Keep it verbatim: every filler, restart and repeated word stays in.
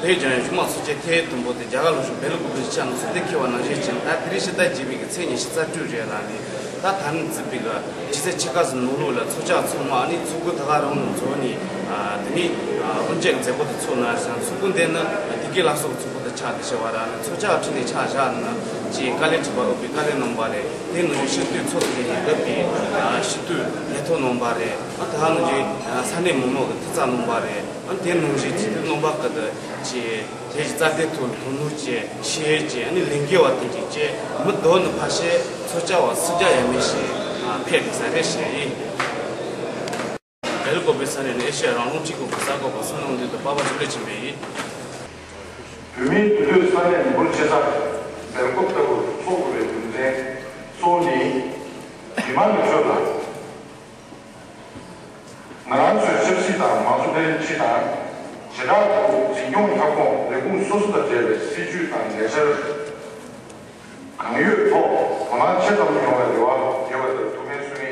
བོད་ལྗོངས་གཞུང་མང་ཚོགས་ཆེན་ཐེངས་དང་པོ་དེ་རྒྱ་གར་ལྷོ་ཕྱོགས་སྦེལ་ཀོབ་ལ་ཆགས་ནས་ཚོགས་གཏན་འཁེལ་བ་ནང་བཞིན་ཅིང་། ད་དེ་རིང་ཕྱི་ཟླ་བརྒྱད་པའི་གི་ཚེས་ཉི་ཤུ་རྩ་དྲུག་རེད་ལ་ནི། ད་ད་ནི་བརྩིས་པའི་གི་སྤྱི་ཚེས་ཕྱེད་ཀ་ཙམ་ནང་ལོགས་ལ་ཚོགས་བཅར་ཚང་མ་ཨ་ནི་ཚོགས་གཙོ་ད་ག་རང་ནས་འཛོམས་ནས། ཨ་དེ་ནི་ཨ་དབུ་འབྱེད་ཀྱི་མཛད་སྒོ་དེ་ཚོགས་གནང་ཞིང་། ཚོགས་གཙོ་འདི་ནི་བདེ་སྐྱིད་ལྷ་གསོལ་གྱི་ཚོགས་གཙོ་དེ་ཆགས་བསྡད་བྱས་པ་ར་ནི། ཚོགས་བཅར་ཁྲི་ནས་ཕྱག་བཞག་ནི་ཅིག་དཀའ་ལས་ཁྲིད་པ་འོས་པའི་དཀའ་ལས་གནང་བ་རེད། དེ་ནང་བཞིན་སྤྱི་འཐུས་ཚོགས་གཙོ་ནས་འོས་པའི་ཨ་སྤྱི་འཐུས་ལས་ཐོག་གནང་བ་རེད། ཨ་ད་ནང་བཞིན་ས་གནས་མི་མང་གི་ཐུགས་ཚ་གནང་བ་རེད། ཨ་དེ་ནང་བཞིན་སྤྱི་འཐུས་རྣམ་པ་གི་དུ་ཅིག་དེ་བཞིན་རྩ་དོན་ཐོག་དོ་སྣང་བྱས། ཤེས་ཡོན་ཅན་ཨ་ནི་ལས་འགུལ་བ་དེ་འདྲ་བྱས། མི་རྡོ་ནི་ཕལ་ཆེར་ཚོགས་བཅར་བ་སུམ་བརྒྱ་ཡས་མས་ཤིག་ཕེབས་ཀྱི་ས་རེད་ཞེས་ཡིན། སྦེལ་ཀོབ་པའི་ས་གནས་ནི་ཨེ་ཤེ་ཡ་རང་དབང་སྤྱི་ཁོག་གི་ས་ཁོངས་པ་གསུམ་ནང་མདུན་དུ་པར་པ་ཆུ་ལེ་ཆེན་པོ་ཡིན། བོད་མིའི་འདུས་སྡོད་ས་གནས་མི་འབོར་ཆེ་ས་སྦེལ་ཀོབ་ལྟ་བུར་འཚོགས་དགོས་པའི་རྒྱུ་མཚན་གཙོ་བོ་ནི། མི་མང་གི་ཁྲོད་ལ། ང་རང་ཚོའི་ཆབ་སྲིད་དང་མང་གཙོ་ལྷན་སྲིད་དང་། བྱེ་བྲག་ཏུ་འཛིན་སྐྱོང་ཁྱབ་ཁོངས་ལས་ཁུངས་སོ་སོ་དང་འབྲེལ་བའི་སྲིད་ཇུས་དང་ལས་འཆར་གང་ཡོད་ཐོག་དོ་སྣང་ཆེ་ཙམ་ཡོང་བའི་རེ་བ་ཡོད་པ་ལྟར་ཐུགས་ཕན་གསོས།